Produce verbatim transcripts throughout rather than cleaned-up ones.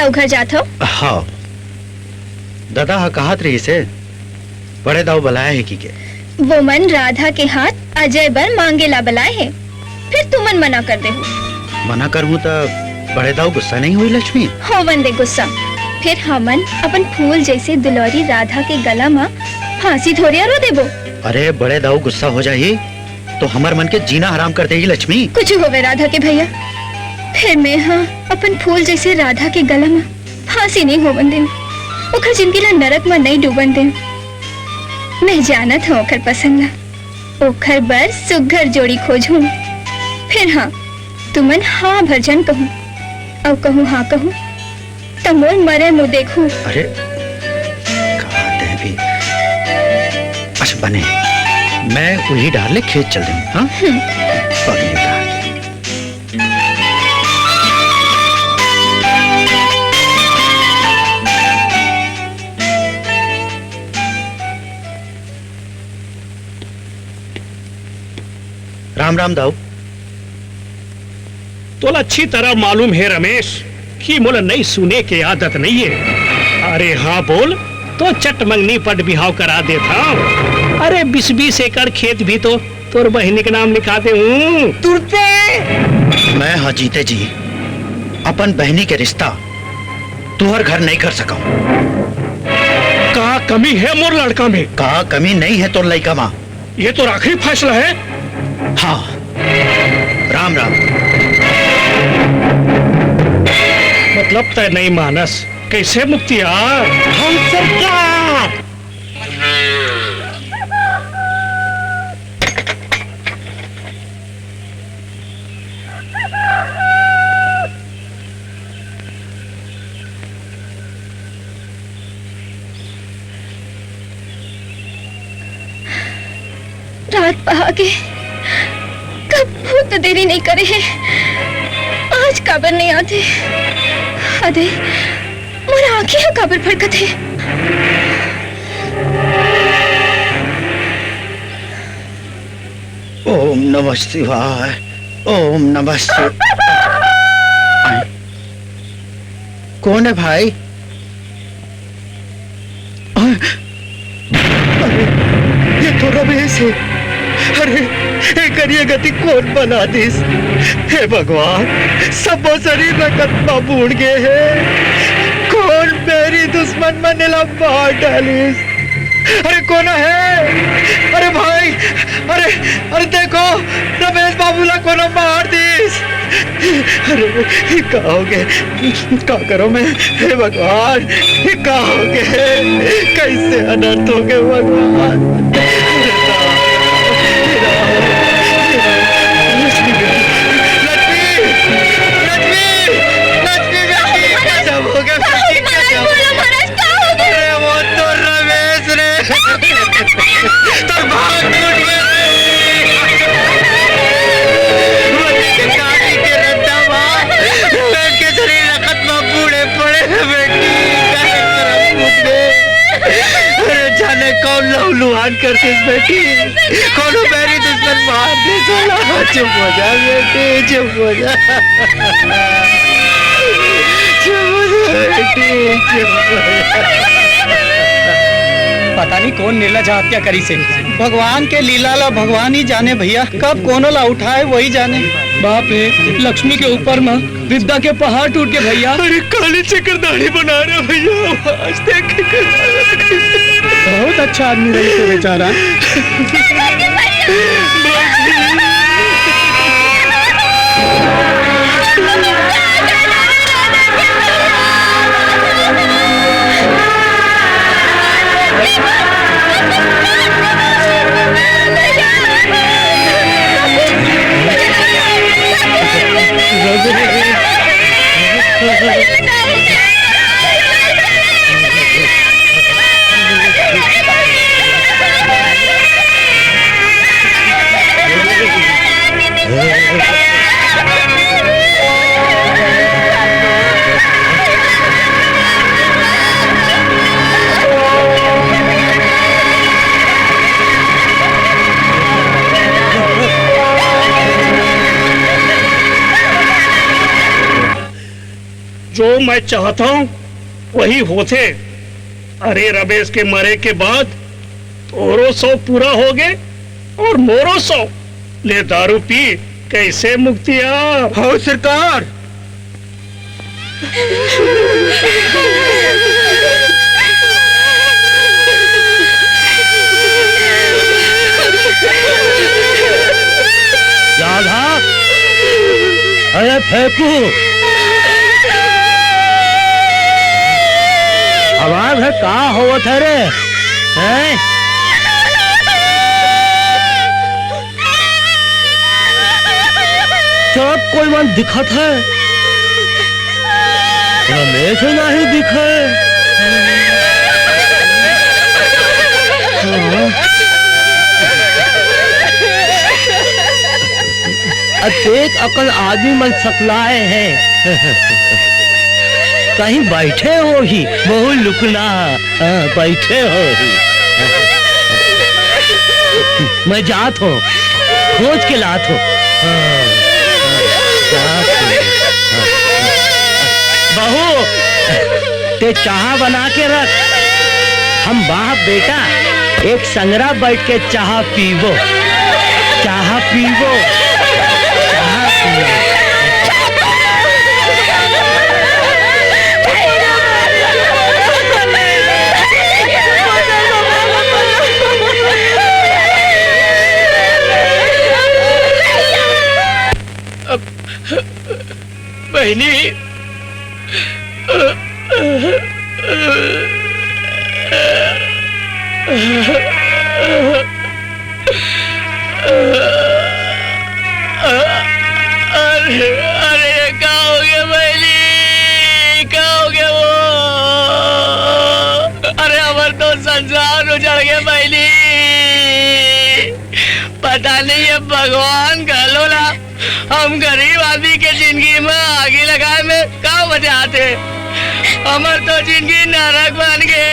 ओ घर जात हव? हाँ, दादा ह कहत रहिस हे, बड़े दाऊ बलाए हे कहिके। वो मन राधा के हाथ अजय बर मांगे ला बलाए हे, फिर तुमन मना कर देहू। मना करहूं त बड़े दाऊ गुस्सा नहीं होई लक्ष्मी? होवन दे गुस्सा, फिर हमन अपन फूल जैसे दुलौरी राधा के गला म फांसी धोरिया रो देबो। अरे बड़े दाऊ गुस्सा हो जाही तो हमर मन के जीना हराम कर देही लक्ष्मी। कुछ होवे राधा के भैया, फिर मैं हा अपन फूल जैसे राधा के गला म फांसी नहीं होवन देंव, ओखर जिंदगी ला नरक म नहीं डूबन देंव। मैं जानत हूँ ओखर पसंद ला, ओखर बर सुग्घर जोड़ी खोजहूँ। फिर हाँ, तुमन हाँ भर झन कहूँ, अउ कहूँ हाँ कहूँ, त मोर मरे मुँह देखहू। अरे, कहा तैं भी। अच्छा बने, मैं उही डार ले खेत चल देंव, हाँ? हम्म। पगली डार। राम राम दाऊ। तोला अच्छी तरह मालूम हे रमेश कि मोला नइ सुने के आदत नइ हे। अरे हाँ बोल, तो चट मंगनी पट बिहाव करा देथंव। अरे बीस बीस एकड़ खेत भी तो तोर बहिनी के नाम लिखा दे हूँ। तुरते मैं ह जीते जी अपन बहिनी के रिश्ता तुहर घर नइ कर सकंव। का कमी हे मोर लड़का में? का कमी नइ हे तोर लइका मा? ये तो आखिरी फैसला हे। हाँ, राम राम। मतलब तैं नइ मानस, कइसे मुक्तिया? हाँ सरकार। रात पहा गे, कभू तो देरी नइ करे हे, आज काबर नइ आथे? अदे, मोर आँखी ह काबर फड़कत हे? ओम नमः शिवाय, ओम नमः शिवाय। कौन है भाई? अरे, ये तो रमेश हे। अरे, एकर ये गति कोन बना दिस? हे भगवान, सबो शरीर रकत म बूड़ गे हे। कोन बैरी दुश्मन मन एला मार डालिस? अरे कोन हे? अरे भाई, अरे, अरे देखो, रमेश बाबू ला कोनो मार दिस। अरे, ये का हो गे? का करों मैं? हे भगवान, ये का हो गे? कइसे अनर्थ हो गे भगवान? अरे राम, हे राम, हे राम। लक्ष्मी बेटी, लक्ष्मी, लक्ष्मी, लक्ष्मी बेटी, गजब हो गे बेटी, गजब। अरे वो तो रमेश रे। तोर भाग टूट गे रे। वो देखे काली के रद्दा मा, बैठ के शरीर रकत मा बूड़े पड़े रे बेटी, काहे करम फूट गे। अरे जाने कौन लहूलुहान कर दिस बेटी, कोनो बैरी दुश्मन मार दिस साला। चुप हो जा बेटी, चुप हो जा। पता नहीं कौन निर्लज हत्या करिस हे। भगवान के लीला ला भगवान ही जाने भैया, कब कोनो ला उठाए वही जाने। बाप रे, लक्ष्मी के ऊपर म विपदा के पहाड़ टूट गे भैया। अरे काली चक्करदानी बना रहे भैया, आज देख के बहुत अच्छा आदमी रहिस हे बेचारा। जो मैं चाहता हूँ, वही होथे। अरे रमेश के मरे के बाद तोरो सौ पूरा हो गे और मोरो सौ। ले दारू पी, कैसे मुक्तिया? हो सरकार। राधा, अरे फेंकू। आवाज है, का होवत है रे? हैं? सब कोई मन दिखत है, रमेश नहीं दिखे। अतेक अकन आदमी मन सकलाए हैं। कहीं बैठे होही, बहुत लुकना। हाँ, बैठे होही। मैं जात हों, खोज के लात हों। हाँ, हाँ, जात हों। हाँ। बहू, ते चाहा बना के रख। हम बाप बेटा एक संगरा बैठ के चाहा पीबो, चाहा पीबो, चाहा पीबो। बहिनी, अरे, अरे, ये का हो गया बहिनी? का हो गया वो? अरे, हमर तो संसार उजड़ गया बहिनी। पता नहीं ये भगवान घलो ला हम गरीब आदमी के जिंदगी में आगी लगाए में का मजा आथे? हमर तो जिंदगी नरक बन गे।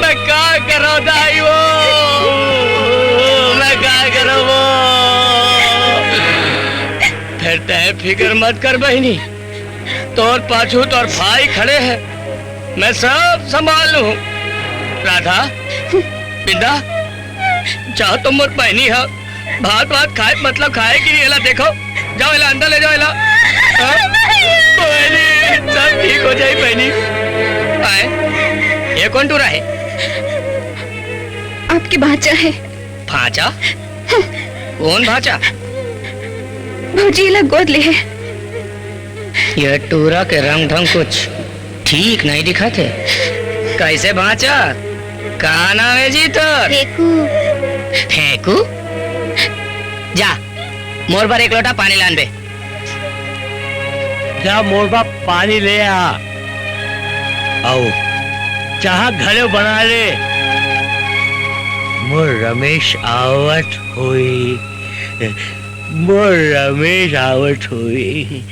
मैं का करो दाई वो, मैं का करो वो। फिर तय फिक्र मत कर बहिनी, तोर पाछू तोर भाई खड़े हैं, मैं सब संभाल लूं। राधा, बिंदा, जाओ तो मोर बहिनी ह, भात वात खाए, मतलब खाए कि नहीं, एला देखो, जाओ एला अंदर ले जाओ एला। हाँ? बहिनी, सब ठीक हो जाई बहिनी। आए, ये कौन टूरा है? आपके भांचा है। भांचा? कौन भांचा? भौजी ला गोद ले है। ये टूरा के रंग ढंग कुछ ठीक नहीं दिखत हे। कैसे भांचा? का नाम है जी तोर? फेंकू। फेंकू? जा, मोर बर एक लोटा पानी लान बे। जा मोर बर पानी ले आ। अउ चाहा घलो बना ले। मोर रमेश आवत होई, मोर रमेश आवत होई।